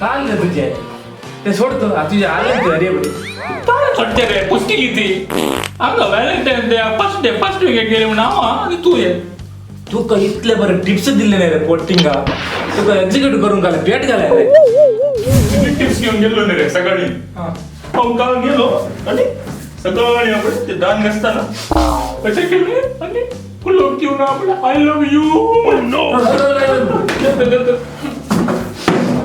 काल रे तुझे ते सोडतो तुझे आले ते अरे बरे तारे थोडते रे पुस्ती किती आमकां Valentine day first day first wicket गेले म्हणून हांव आनी तूं ये. तुका इतले बरे टिप्स दिले नाही रे पोटिंगा, तुका एक्झिक्यूट करून घाले पेट घालाय रे. टिप्स घेऊन गेलो न्ही रे सकाळी. हांव काल गेलो आनी सकाळी आपण ते दान घासताना अशें केलें आनी कुलोप दिवन आपल्या I love you.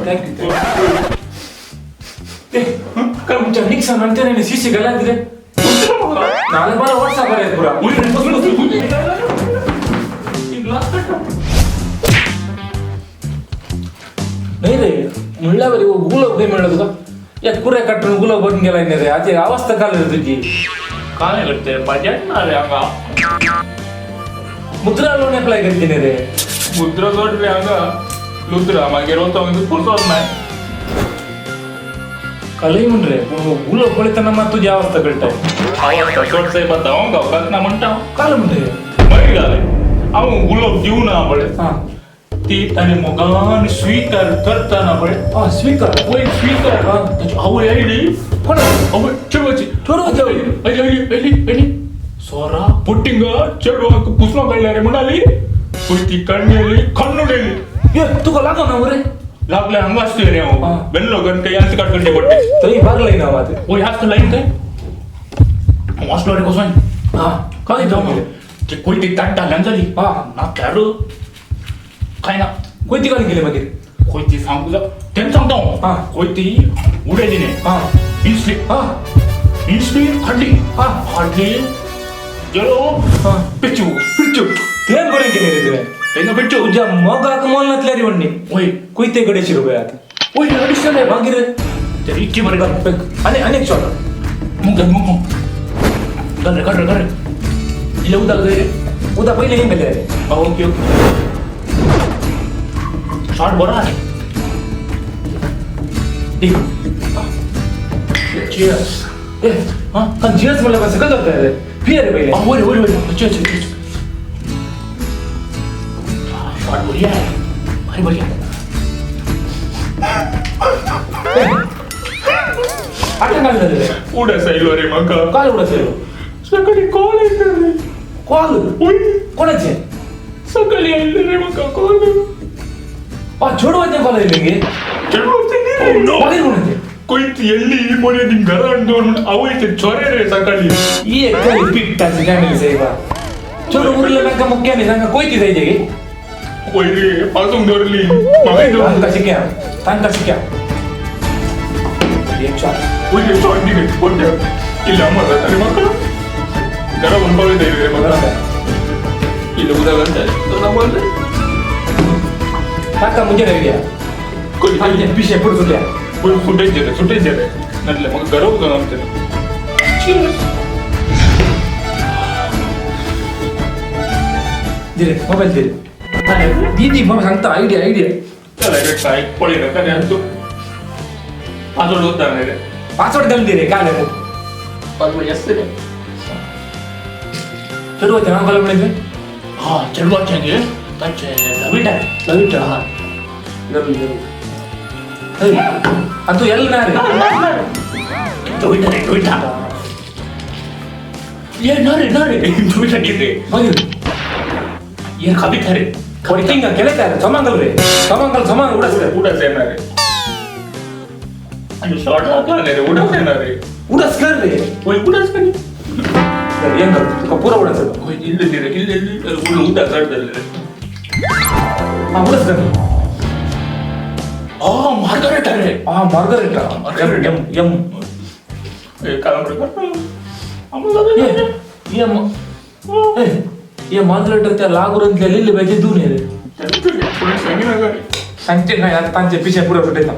Thank you. ते काय तुमच्या निक्सन म्हणते नाही सीसी घाला रे नाले मला व्हॉट्सअप रे पुरा. नाही रे म्हणल्या बरे गुलाब काही म्हणलं तुका या कुऱ्या काटून गुलाब बनून गेला नाही रे, आता अवस्था काल रे तुझी. काय करते बजेट ना रे हांगा. मुद्रा लोन अप्लाय करते नाही रे. मुद्रा जोड रे हांगा लुद्रा मागीर वता मागीर पुरसोत नाय. कालही म्हण रे गुलाब पळयतना मात तुझी अवस्था कळटाय. अवस्था चोड साहेब आतां हांव गावकाक ना म्हणटा. काल म्हणटे मागीर जालें हांव गुलाब दिवना पळय हा ती ताणें मोगान स्विकार करतना पळय. हा स्वीकार वय स्विकार ताची आवय आयली. कोण? आवय चेडवाची. चेडवाची आवय? आयली आयली आयली आयली सोरा पुट्टिंग चेडवाक पुसलो काडल्या रे म्हणाली पळय ती काडली खण्ण उडयली. ये तुका लागो ना रे. लागले हांगा आसतोय रे हांव बेल्लो करून ते याच काडकडे पडटे. थंय बागलय ना मात. वय हात लायन थंय हांव आसलो रे कसोय. हा काय जावं ते कोयती ताण धाल्यान जाली. हा. नाकल्यार काय ना. कोयती घालून गेले मागीर. कोयती सांगू जा तें सांगता हांव. कोयती उडयली न्ही. इन्स्ली. इन्स्ली हाडली. हाडली गेलो. पिच्चू पिच्चू तें बरें केलें रे तुवें. तेन्ना पिच्चू तुज्या मोगाक मोल नातल्या रे म्हणणी. वय कोयते कडेशी रुपया आता. वय अडिशनल रे. मागीर ते इतकी बरें आनी आनी एक शॉट. मुग मुग घाल रे काड रे काड रे इल्लें उदक जाय रे. उदक पयलें हें घालें रे. ओके ओके शॉट बरो आहा रे. दी. चियर्स. ए हा जियर्स म्हणल्यार कसं करता रे पिये रे पयलें. वयर वयर वयर चियर्स चियर्स. शॉट बरी आहे भारी बरी आहे. आतां काय जालें रे? उडास आयलो रे म्हाका. काय उडास आयलो? सकाळी कॉल आयलो रे. कॉल? वय. कोणाचे? सकाळी आयलो रे म्हाका कॉल. आ चेडवाचें कॉल आयलें गे? चेडवाचें न्ही रे. मागीर कोणाचें? कोयती येल्ली मोरे ती घरान दवर म्हण आवय ते चोरे रे सकाळी. ही एक खरी पिट्टाची फॅमिली साहेबा. चेडूं उरलें तांकां मुख्यानी तांकां कोयती जाय गे. वय रे पासूंक दवरली म्हाकाय दवर. तांकां शिकया तांकां शिकया एक शॉट. वय रे शॉट दी रे कोण इल्लें आमोर जाता रे म्हाका. घरा म्हणपाक वयता रे म्हाका. इल्लें उदक घालता रे. ताका म्हणजे आयडिया. कोयती पिशे पुढे सुटल्या. वय फुटेज रे फुटेज रे नातलें म्हाका घरा वचून आमचें. चियर्स. दिरे मोबाईल दिरे. दी दी म्हाका सांगता आयडिया आयडिया. चल रे काय पळय नाका रे तूं पासवर्ड वता न्ही रे. पासवर्ड घालून दे रे काय रे. पासवर्ड आसता रे. चेडवाचें नांव घालून म्हणलें. हा चेडवाचें गे ताचें लविटा. लविटा हा लवी लवी. आनी तूं येल ना रे. टोविटा रे टोविटा. ये ना रे ना रे टोविटा न्ही रे. मागीर ये कविता रे. पोटिंग केलें काय समांगल रे समांगल समान उडास रे. उडास येना रे. आनी शॉर्ट जाता न्ही रे उडास येना रे. उडास कर रे. वय उडास कर. हें कर तुका पुरो उडास येता. वय इल्लें दी रे इल्लें इल्लें उदक चड जालें रे. हा उडास कर. आ मार्गरेटा रे. हा मार्गरेटा. मार्गरेटा. M M. ए कालंबरे कर. ये ये मार्गरेटा त्या लागुरांतल्या लिल्ली पाहिजे दोन रे. सांगते नाही आता तांचे पिशे पुढे फुटयता.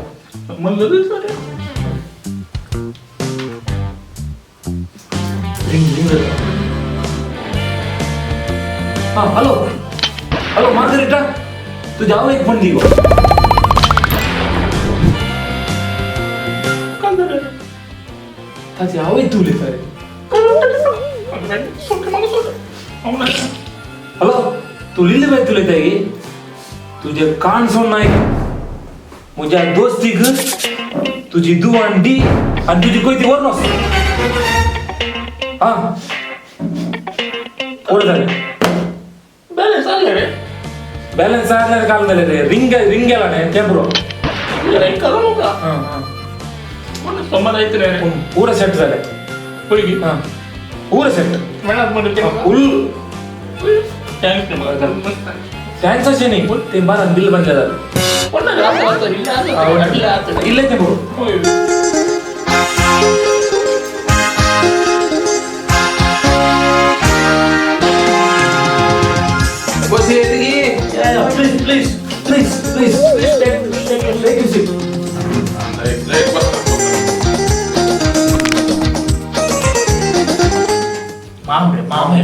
Ring ring. हा हॅलो हॅलो मार्गरेटा तुझ्या आवयक फोन दी गो. ताची आवय तूं उलयता रे. हॅलो तूं लिल्ली बाय उलयता गे? तुजे कान सोड नाय. म्हज्या दोस्तीक तुजी दुवान दी आनी तुजी कोयती व्हर वच. हा पुरो जालें. बॅलन्स आसलें रे. बॅलन्स आसल्यार काल जालें रे. रिंग रिंग गेला न्ही तें पुरो. करू नका. हां हां. समज येत रे. पूण पुरो सेट जालें. पळय. हां पुरो सेट. मेळत म्हणटा. फूल. Thanks म्हाका. Thanks अशें न्ही, पूण ते बारान बिल बांदलें जालें. इल्लें तें पुरो. Please please please please please take your seat. माम रे माम रे.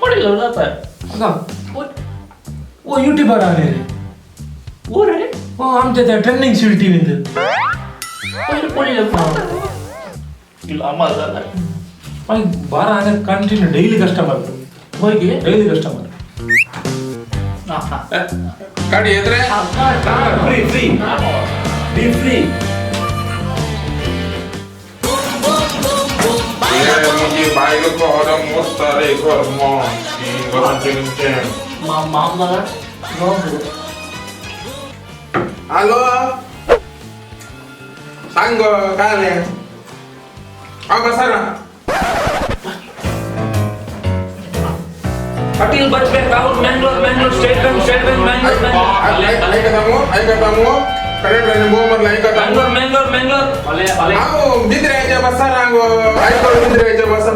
पडलो जाता. आगा ओ युट्यूबर आहा न्ही रे. ओ रे. ओ आमच्या त्या ट्रेंडिंग शिल टीव्हींत. पयलीं पडलो आम्हाला जाता. मागीर बारा हांगा कंटिन्यू डेली कस्टमर. होय गे. Daily customer. गाडी येत रे. Free free be free. मुझे बायको को मस्त रे घर म माम दादा. हॅलो सांग काय आले. हा बसा ना. Patil Bajpe Rahul Mangalore Mangalore State Bank State Bank Mangalore ऐकता मग ऐकता मग करेक्ट बोमधलं ऐकता. मँगलोर मँगलोर मँगलोर. हांव बिद्र्याच्या बसा रांगो ऐकलो बिद्र्याच्या बसा.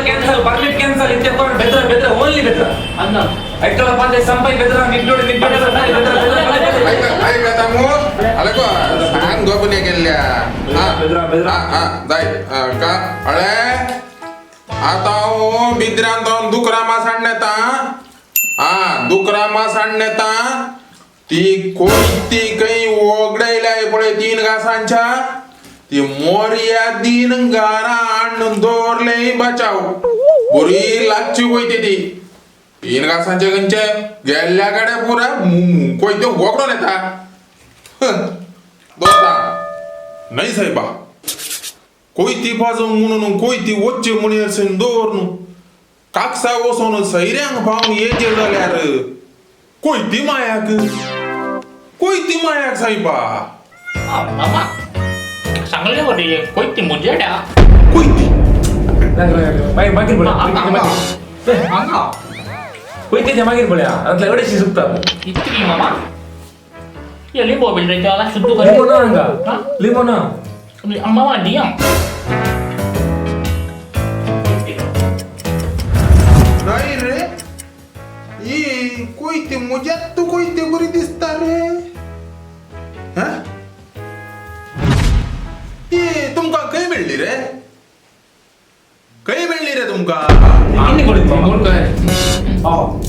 कॅन्सल परमिट कॅन्सल इथे कोण बेद्रा बेद्रा ओनली बेद्रा. ऐकला पांदे संपाई बेद्रा निगडोड निगडोड बेद्रा बेद्रा. ऐकता मग आलं सांग गोपनीय केल्ल्या. बेद्रा बेद्रा. हा जाय का अळे आता हांव बिद्र्यान जावन दुकरा मास हाडून येता. हा दुकरा मास हाडून येता. ती कोयती खंय वगडायल्या पळय तीन घासांच्या ती मोरया तीन घरा हाडून दवरले बचाव बरी लागची कोयती ती तीन घासांचे खंयचे गेल्ल्या कडेन पुरा कोयते वगडोन येता. दवरता न्हय सायबा कोयती पाजूंक म्हणून कोयती वच्ची म्हणून दवर न्हू काकसा वचोन सैऱ्यांक पावून येचे जाल्यार कोयती मायाक कोयती मायाक सायबा. मामा सांगले बरे कोयती मुजेड्या. कोयती मागीर मागीर पळया कोयतेच्या मागीर पळया आतल्या अडेचशी सुकता. इतली मामा ये लिंबो बिल्डिंग शुद्ध कर. लिंबो ना हांगा लिंबो ना. मामा दिया. नाही रे ही कोयती मुज्यात तू कोयती बरी दिसता रे. हा ही तुमकां खंय मेळ्ळी रे? खंय मेळ्ळी रे तुमकां? किन्नी कोळी मामा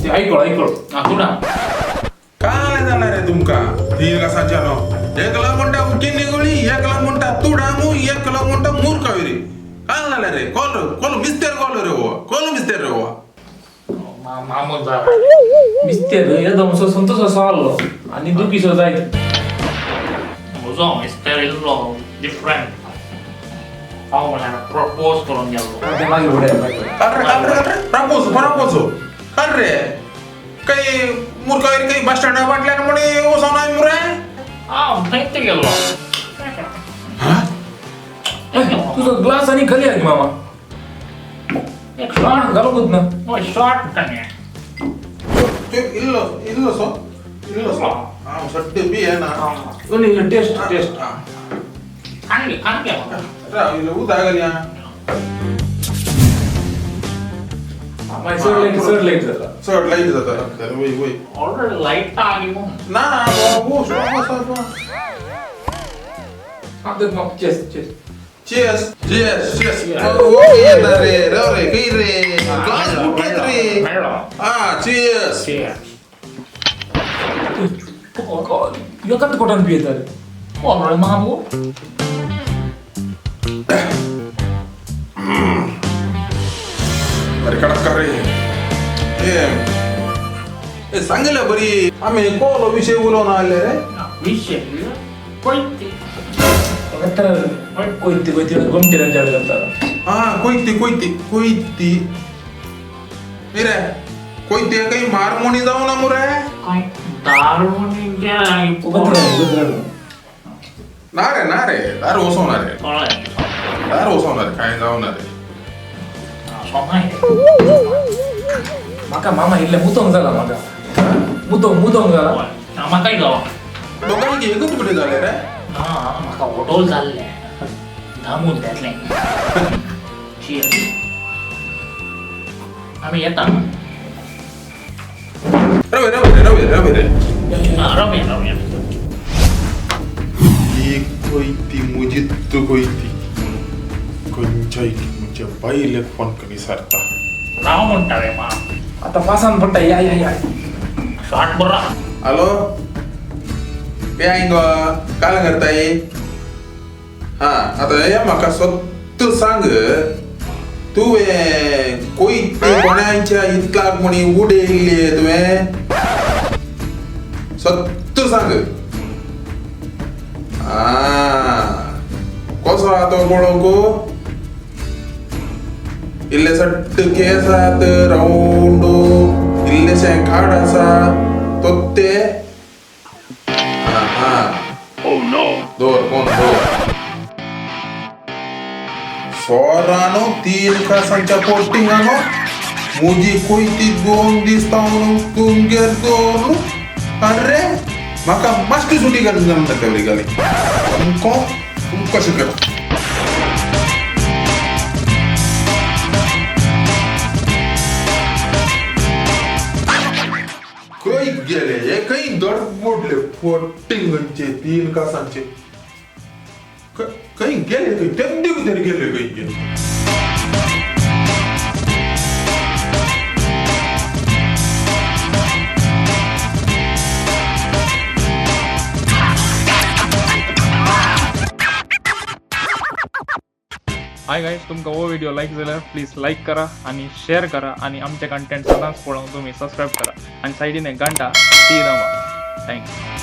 ते ऐकळ ऐकळ. काय जाणार रे तुमकां तीन घासांच्या न्हू एकला म्हणटा किन्नी गोळी एकला म्हणटा तुडामू एकला म्हणटा मूर्खाविरी. काय जालें रे? कोल कोल मिस्तेर कोल रे हो कोल मिस्तेर रे हो. मिस्तेर येदोसो संतोसो आसलो आनी दुखीसो जायत. म्हजो मिस्तेर इल्लो डिफरंट. हांव म्हळ्यार प्रपोज करून गेल्लो. ते मागीर फुडें. प्रपोज प्रपोज कर रे काही मूर्खाविरी काही बस स्टँडा फाटल्यान म्हण वचोन हांवें मुरे. हांव थंयच गेल्लो. तुजो ग्लास आनी खाली आहा मामा. एक शॉर्ट घालूंकच ना. शॉर्ट ताणें. इल्लो इल्लोसो इल्लोसो हांव सट्टे बी येना. Test test. आनी आनी राव इल्लो उदक घालया. मागीर चड लायट चड लायट जाता. चड लायट जाता. वय वय ऑलरेडी लायट आली म्हूण ना वो स्ट्रॉंग आसा. Cheers cheers cheers cheers cheers. Okay येता रे राव रे खंय रे ग्लास फुटलेत रे. हा चेअर्स. एकाच कोटान पियेता रे. कोण रे मामू? बरे रे कडक रे. ए सांगले बरी आम्ही कोलो विषय उलोवन आले रे. विषय कोयती. कोयती कोयती गोमटी रंजाड करता. हा कोयती कोयती कोयती रे कोयती काही मारमोणी जाऊ ना मुरे. काय दारुणी. ना रे ना रे, दार वसवणार रे, दार वसवणार काय जावणार रे. माका मामा इल्ले मुतोंग जाला, माका मुतोंग मुतोंग जाला. म्हाका जावा. दोघांनी एकच कुठे झाले रे. हा म्हाका होटोल जाल्ले धामून जातले. आमी येता. रवे रवे रवे रवे रे. रवया रवया. ही कोयती मुजित्त कोयती खंयच्या म्हजे बायलेक फोन करी सारता. राव म्हणटा रे मा. आता पासान पडटा. या या या. शॉर्ट बरा. हॅलो पे आई गो काल करताय. हा आता हे म्हाका सत्त सांग, तुवें कोयती कोणाच्या इतलाक म्हणी उडयल्ली तुवें? सत्त सांग. कसो आहा तो पळोवंक? इल्ले सट्ट केस आहात रावंड, इल्लेशें खाड आसा तोत्ते. दवर फोन दवर. सोरानो तीन कासांच्या पोटिंगानो मुजी कोयती 2 दीस म्हणून तुमगेर दवरून. अरे म्हाका मातशी सुटी घालून जाणा तेवढी घाली तुमकां तुमकां शिकयता. खंय गेले हे? खंय दडबडले फोटिंगांचे 3 कासांचे? खंय गेले? खंय तेंचे भितर गेले? खंय गेले? हाय गाईज, तुमका हो व्हिडिओ लाईक जाल्यार प्लीज लाईक करा आणि शेअर करा आणि आमचे कंटेंट सदांच पळोवंक तुमी सबस्क्रायब करा आणि सायडीन एक घंटा ती दामा. Thank you.